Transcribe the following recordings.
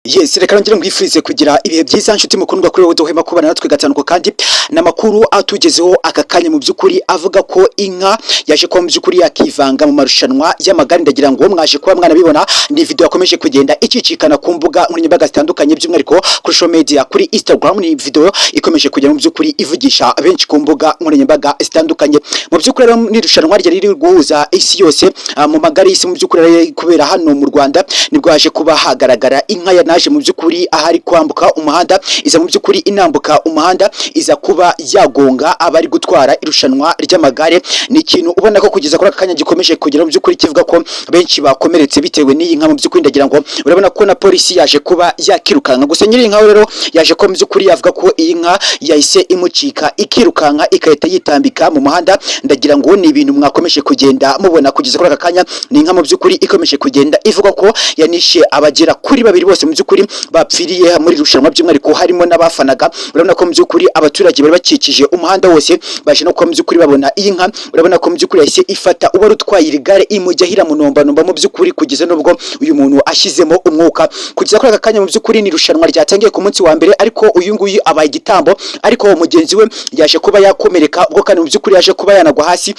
Yes, reka nongere nkwifurize kugira ibihe byiza, nshuti mukundwa, kuri wowe duhema kubana natwe gatanu. Kandi n'amakuru atugezeho aka kanya mu by'ukuri avuga ko inka yaje kuba mu by'ukuri yakivanga mu marushanwa y'amagare. Ndagira ngo mwaje kuba mwanabibona, ni video yakomeje kugenda icicikana ku mbuga nkoranyambaga zitandukanye, by'umwihariko kuri social media, kuri Instagram. Ni video ikomeje kugenda mu by'ukuri ivugisha benshi ku mbuga nkoranyambaga zitandukanye. Mu by'ukuri rero ni irushanwa ryari riri guhuza isi yose mu magare y'isi mu by'ukuri rero kubera hano mu Rwanda, nibwo haje kuba hagaragara inka yanaje mu by'ukuri ahari kwambuka umuhanda, iza mu by'ukuri inambuka umuhanda, iza kuba yagonga abari gutwara irushanwa ry'amagare. Ni ikintu ubona ko kugeza kuri aka kanya gikomeje kugera mu by'ukuri kivuga ko benshi bakomeretse bitewe n'iyi nka. Mu by'ukuri ndagira ngo urabona ko na polisi yaje kuba yakirukanka. Gusa nyiri inka rero yaje kuba mu by'ukuri yavuga ko iyi nka yahise imucika, ikirukanka, igahita yitambika mu muhanda. Ndagira ngo ni ibintu mwakomeje kugenda mubona kugeza kuri aka kanya. Ni inka mu by'ukuri ikomeje kugenda ivuga ko yanishe abagera kuri babiri, bose mu by'ukuri bapfiriye muri irushanwa, by'umwihariko harimo n'abafanaga. Urabona ko mu by'ukuri abaturage bari bakikije umuhanda wose baje no kuba mu by'ukuri babona iyi nka. Urabona ko mu by'ukuri yahise ifata uwari utwaye iri gare, imujya iramunombanomba mu by'ukuri kugeza n'ubwo uyu muntu ashyizemo umwuka. Kugeza kuri aka kanya mu by'ukuri ni irushanwa ryatangiye ku munsi wa mbere, ariko uyu nguyu abaye igitambo, ariko mugenzi we yaje kuba yakomereka, ubwo kandi mu by'ukuri yaje kuba yanagwa hasi,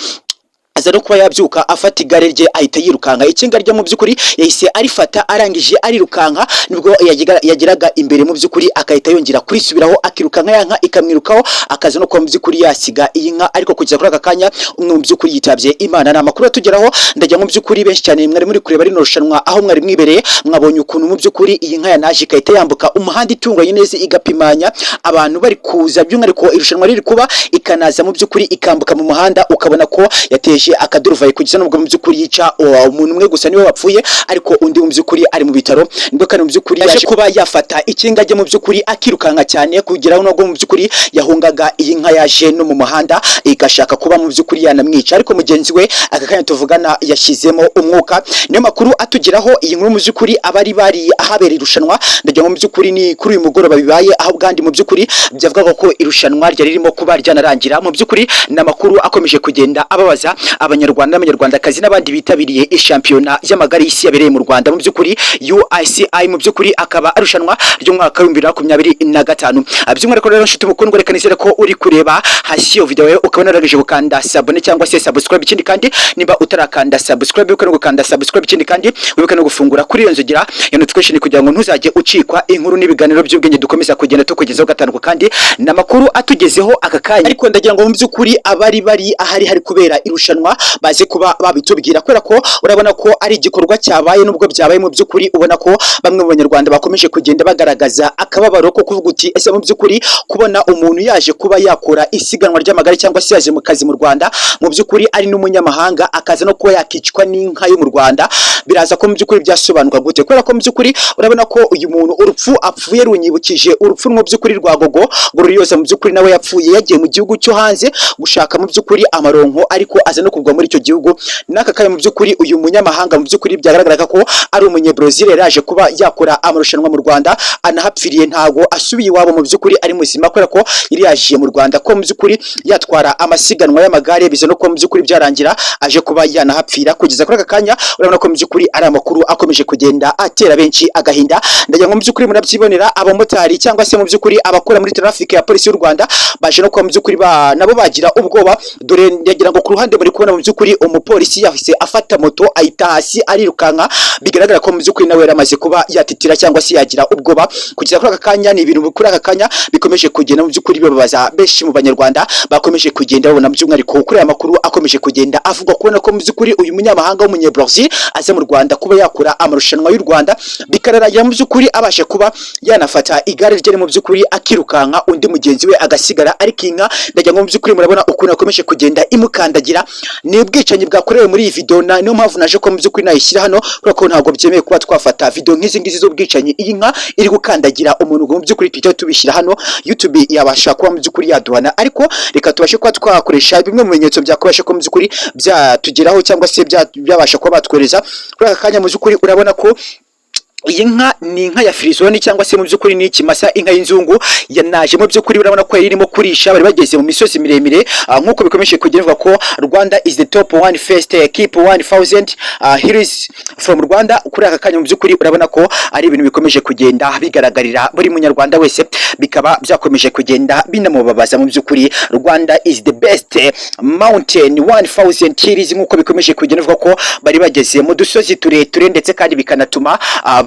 aza no kuba yabyuka, afata igare rye, ahita yirukanka. Ikinga rye mu by'ukuri yahise arifata, arangije arirukanka. Nibwo yageraga imbere mu by'ukuri akahita yongera kurisubiraho, akirukanka, ya nka ikamwirukaho, akaza no kuba mu by'ukuri yasiga iyi nka. Ariko kugeza kuri aka kanya umwe mu by'ukuri yitabye Imana. Ni amakuru atugeraho. Ndagira mu by'ukuri benshi cyane mwari muri kureba rino rushanwa aho mwari mwibereye, mwabonye ukuntu mu by'ukuri iyi nka yanaje igahita yambuka umuhanda itunganye neza, igapimanya abantu bari kuza, by'umwihariko irushanwa riri kuba, ikanaza mu by'ukuri ikambuka mu muhanda, ukabona ko yateje akaduruvayi kugeza n'ubwo mu by'ukuri yica umuntu umwe gusa, niwe wapfuye, ariko undi mu by'ukuri ari mu bitaro. Nibwo kandi mu by'ukuri yaje kuba yafata ikinga rye mu by'ukuri, akirukanka cyane kugera n'ubwo mu by'ukuri yahungaga iyi nka yaje no mu muhanda igashaka kuba mu by'ukuri yanamwica. Ariko mugenzi we aka kanya tuvugana yashyizemo umwuka. Niyo makuru atugeraho. Iyi nkuru mu by'ukuri abari bari ahabera irushanwa, ndagira ngo mu by'ukuri ni kuri uyu mugoroba bibaye, aho ubwandi mu by'ukuri byavugaga ko irushanwa ryari ririmo kuba ryanarangira. Mu by'ukuri ni amakuru akomeje kugenda ababaza Abanyarwanda n'Abanyarwandakazi n'abandi bitabiriye ishampiyona y'amagare y'isi yabereye mu Rwanda, mu by'ukuri UCI, mu by'ukuri akaba arushanwa ry'umwaka wa 2025. By'umwihariko rero, nshuti mukundwa, reka nizere ko uri kureba hasi iyo video yawe ukabona warangije gukanda s'abonner cyangwa se subscribe. Ikindi kandi, niba utarakanda subscribe, wibuke no gukanda subscribe. Ikindi kandi, wibuke no gufungura kuri iyo nzogera ya notification kugira ngo ntuzajye ucikwa inkuru n'ibiganiro by'ubwenge dukomeza kugenda tukugezaho gatanu. Kandi ni amakuru atugezeho aka kanya, ariko ndagira ngo mu by'ukuri abari bari ahari hari kubera irushanwa baze kuba babitubwira, kubera ko urabona ko ari igikorwa cyabaye. Nubwo byabaye, mu by'ukuri ubona ko bamwe mu Banyarwanda bakomeje kugenda bagaragaza akababaro ko kuvuga uti: "Ese mu by'ukuri kubona umuntu yaje kuba yakora isiganwa ry'amagare cyangwa se yaje mu kazi mu Rwanda, mu by'ukuri ari n'umunyamahanga, akaza no kuba yakicwa n'inka yo mu Rwanda, biraza ko mu by'ukuri byasobanuka gute?" Kubera ko mu by'ukuri urabona ko uyu muntu urupfu apfuye runyibukije urupfu mu by'ukuri rwa Gogo Gloriose. Mu by'ukuri nawe yapfuye yagiye mu gihugu cyo hanze gushaka mu by'ukuri amaronko, ariko aza no kugwa muri icyo gihugu. N'aka kanya mu by'ukuri uyu munyamahanga, mu by'ukuri byagaragaraga ko ari umunyebrezil, yaraje kuba yakora amarushanwa mu Rwanda, anahapfiriye, ntago asubiye iwabo mu by'ukuri ari muzima, kubera ko yari yaje mu Rwanda ko mu by'ukuri yatwara amasiganwa y'amagare, biza no kuba mu by'ukuri byarangira aje kuba yanahapfira. Kugeza kuri aka kanya urabona ko mu by'ukuri ari amakuru akomeje kugenda atera benshi agahinda. Ndagira ngo mu by'ukuri murabyibonera, abamotari cyangwa se mu by'ukuri abakora muri traffic ya polisi y'u Rwanda baje no kuba mu by'ukuri nabo bagira ubwoba. Dore ndagira ngo ku ruhande muri kubona mu by'ukuri umupolisi yahise afata moto, ayita hasi, arirukanka. Bigaragara ko mu by'ukuri nawe yaramaze kuba yatitira cyangwa se yagira ubwoba. Kugeza kuri aka kanya ni ibintu kuri aka kanya bikomeje kugenda mu by'ukuri bibabaza benshi mu Banyarwanda bakomeje kugenda babona, by'umwihariko kuri aya makuru akomeje kugenda avugwa, kubona ko mu by'ukuri uyu munyamahanga w'umunyebrazil aza mu Rwanda kuba yakora amarushanwa y'u Rwanda, bikararangira mu by'ukuri abasha kuba yanafata igare rye mu by'ukuri akirukanka, undi mugenzi we agasigara. Ariko inka, ndagira ngo mu by'ukuri murabona ukuntu akomeje kugenda imukandagira. Ni ubwicanyi bwakorewe muri iyi video, na niyo mpamvu naje ko mu by'ukuri nayishyira hano, kubera ko ntabwo byemewe kuba twafata video nk'izi ngizi z'ubwicanyi, iyi nka iri gukandagira umuntu, ngo mu by'ukuri tuhite tubishyira hano. YouTube yabasha kuba mu by'ukuri yaduhana, ariko reka tubashe kuba twakoresha bimwe mu bimenyetso byakubasha ko mu by'ukuri byatugeraho cyangwa se byabasha kuba batwohereza kuri aka kanya. Mu by'ukuri urabona ko Iyi nka ni inka ya firizoni cyangwa se mu by'ukuri ni ikimasa, inka y'inzungu yanaje. Mu by'ukuri urabona ko yari irimo kurisha, bari bageze mu misozi miremire. Nk'uko bikomeje kugenda ko Rwanda is the top one first, keep 1000 hills from Rwanda. Kuri aka kanya mu by'ukuri urabona ko ari ibintu bikomeje kugenda bigaragarira buri munyarwanda wese, bikaba byakomeje kugenda binamubabaza. Mu by'ukuri Rwanda is the best mountain 1000 hills, nk'uko bikomeje kugenda bivuga ko bari bageze mu dusozi tureture, ndetse kandi bikanatuma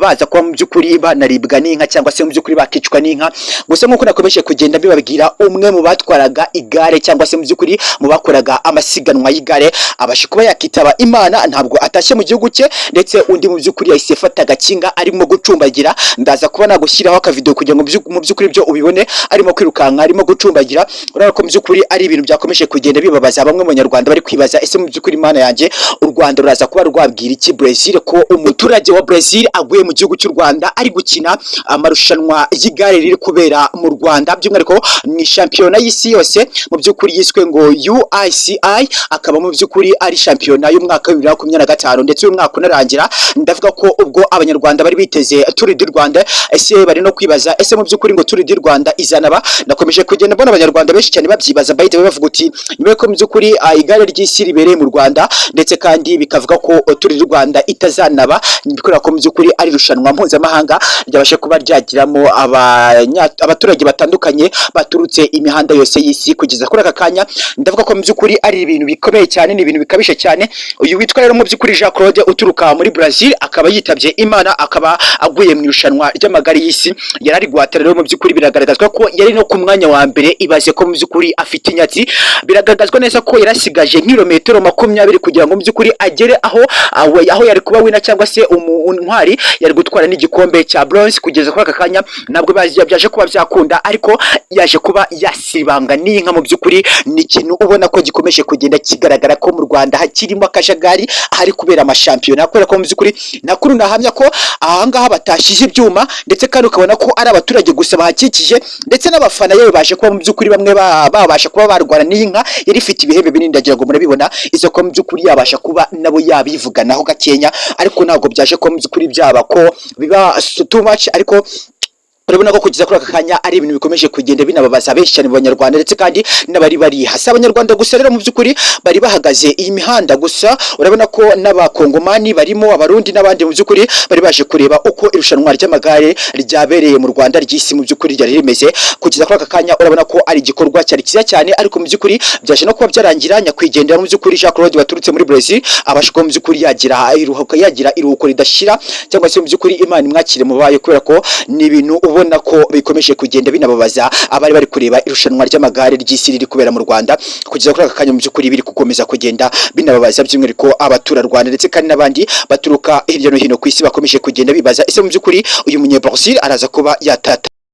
baza kuba mu by'ukuri banaribwa n'inka cyangwa se mu by'ukuri bakicwa n'inka. Gusa nk'uko nakomeje kugenda mbibabwira, umwe mu batwaraga igare cyangwa se mu by'ukuri mu bakoraga amasiganwa y'igare abasha kuba yakitaba Imana, ntabwo atashye mu gihugu cye. Ndetse undi mu by'ukuri yahise afata agakinga arimo gucumbagira. Ndaza kuba nagushyiraho akavideo kugira ngo mu by'ukuri byo ubibone, arimo kwirukanka, arimo gucumbagira. Urabona ko mu by'ukuri ari ibintu byakomeje kugenda bibabaza bamwe mu banyarwanda, bari kwibaza: ese mu by'ukuri, Imana yanjye, u Rwanda ruraza kuba rwabwira iki Brazil ko umuturage wa Brazil aguye mu gihugu cy'u Rwanda ari gukina amarushanwa y'igare riri kubera mu Rwanda? By'umwihariko ni shampiyona y'isi yose mu by'ukuri yiswe ngo UCI, akaba mu by'ukuri ari shampiyona y'umwaka wa 2025, ndetse uyu mwaka unarangira. Ndavuga ko ubwo abanyarwanda bari biteze Tour du Rwanda, ese bari no kwibaza: ese mu by'ukuri ngo Tour du Rwanda izanaba? Nakomeje kugenda mbona abanyarwanda benshi cyane babyibaza, by the way, bavuga uti nyuma yuko mu by'ukuri igare ry'isi ribereye mu Rwanda, ndetse kandi bikavuga ko Tour du Rwanda itazanaba, kubera ko mu by'ukuri ari irushanwa mpuzamahanga ryabasha kuba ryagiramo abaturage batandukanye baturutse imihanda yose y'isi. Kugeza kuri aka kanya ndavuga ko mu by'ukuri ari ibintu bikomeye cyane, ni ibintu bikabije cyane. Uyu witwa rero mu by'ukuri Jean Claude uturuka muri Brazil akaba yitabye Imana, akaba aguye mu irushanwa ry'amagare y'isi yari ari guhatana. Rero mu by'ukuri biragaragazwa ko yari no ku mwanya wa mbere. Ibaze ko mu by'ukuri afite inyatsi. Biragaragazwa neza ko yarasigaje nk'ibirometero 20 kugira ngo mu by'ukuri agere aho yari kuba winner cyangwa se intwari yari gutwara n'igikombe cya bronze. Kugeza kuri aka kanya ntabwo byaje kuba byakunda, ariko yaje kuba yasibanga n'inka. Mu by'ukuri ni ikintu ubona ko gikomeje kugenda kigaragara ko mu Rwanda hakirimo akajagari ahari kubera amashampiyona, kubera ko mu by'ukuri nakuru nahamya ko ahangaha batashije ibyuma, ndetse kandi ukabona ko ari abaturage gusa bahakikije, ndetse n'abafana yewe baje kuba mu by'ukuri bamwe babasha kuba barwana n'inka yari ifite ibihembe binini. Ndagira ngo murabibona izo ko mu by'ukuri yabasha kuba nabo yabivuganaho gakenya, ariko ntabwo byaje kuba mu by'ukuri byaba ko biba too much. Ariko urabona ko kugeza kuri aka kanya ari ibintu bikomeje kugenda binababaza benshi cyane mu banyarwanda, ndetse kandi n'abari bari hasi. Abanyarwanda gusa rero mu by'ukuri bari bahagaze iyi mihanda gusa, urabona ko n'abakongomani barimo, abarundi n'abandi mu by'ukuri bari baje kureba uko irushanwa ry'amagare ryabereye mu Rwanda ry'isi mu by'ukuri ryari rimeze. Kugeza kuri aka kanya urabona ko ari igikorwa cyari cyiza cyane, ariko mu by'ukuri byaje no kuba byarangira nyakwigendera mu by'ukuri Jean Claude waturutse muri Brazil abasha kuba mu by'ukuri yagira iruhuko ridashira, cyangwa se mu by'ukuri Imana imwakire mu bayo, kubera ko ni ibintu ubona ko bikomeje kugenda binababaza abari bari kureba irushanwa ry'amagare ry'isi riri kubera mu Rwanda. Kugeza kuri aka kanya mu by'ukuri biri gukomeza kugenda binababaza by'umwihariko abaturarwanda, ndetse kandi n'abandi baturuka hirya no hino ku isi bakomeje kugenda bibaza: ese mu by'ukuri uyu munyabrazil araza kuba yatata